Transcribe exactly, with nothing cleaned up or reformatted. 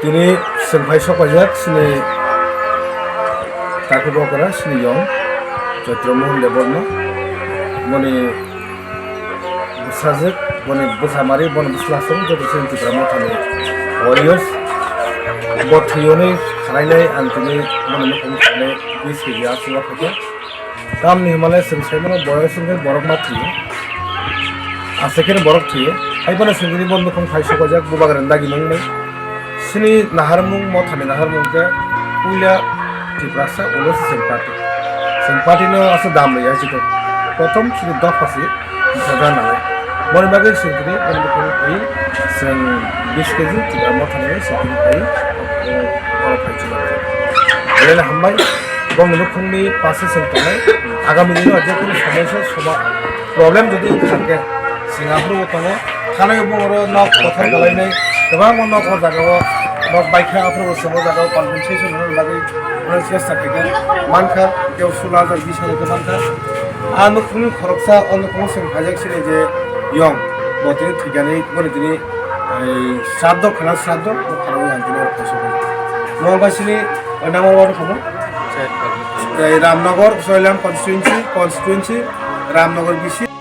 Tini chwng phai sok paijak chini Takhuk okra chini yong Chaitra Mohan Debbarma. Boni bwsajwk, boni bwsamari, boni bwslasong joto chini Tipra Mothani warriors. Bo thwiyoni khwlainai ang tini boni nukhung khainai bis kg aswk phaikha. Tamni hwnmale chwng saimano boyos wngkhe borok ma thwiyo. Aswk khe borok thwiyo. Haiphano chwng tini bo nukhung phai sokojak bubagrani dagi nungmai. Chini naharmung, mothani naharmung khe puila Tiprasa ulo se chwng party. Chwng party no aswk dam rwya chikon. Prothom chini dopha se bwsajak nangnai. Boni bagwi chwng tini boni nukhung phai chwng bis kg Tipra mothani chwng tini phai borok phai chwng. Belai hambai. Bongni nukhungni pase chwng tongnai. Agami dino je kunu somosya soba problem jodi wngkha hwnkhe chwng aphuru bo tongo. Thanai bo oro nok kothok kalainai. Kwbangma nok o jagao nok baikha aphuru bo chwng o jagao compensation rwna bagwi oro chesta khaikha. Mankha tei sula hajar bis hajar khe mankha. A nukhungni khoroksa o nukhungo chwng phaijak sini je yong bo tini thwikani boni tini sraddho khana sraddho bo khana yang tini oro khaisa. Mo ba sini number one khomo. Ramnagar, Soilam constituency, constituency, Ramnagar B C.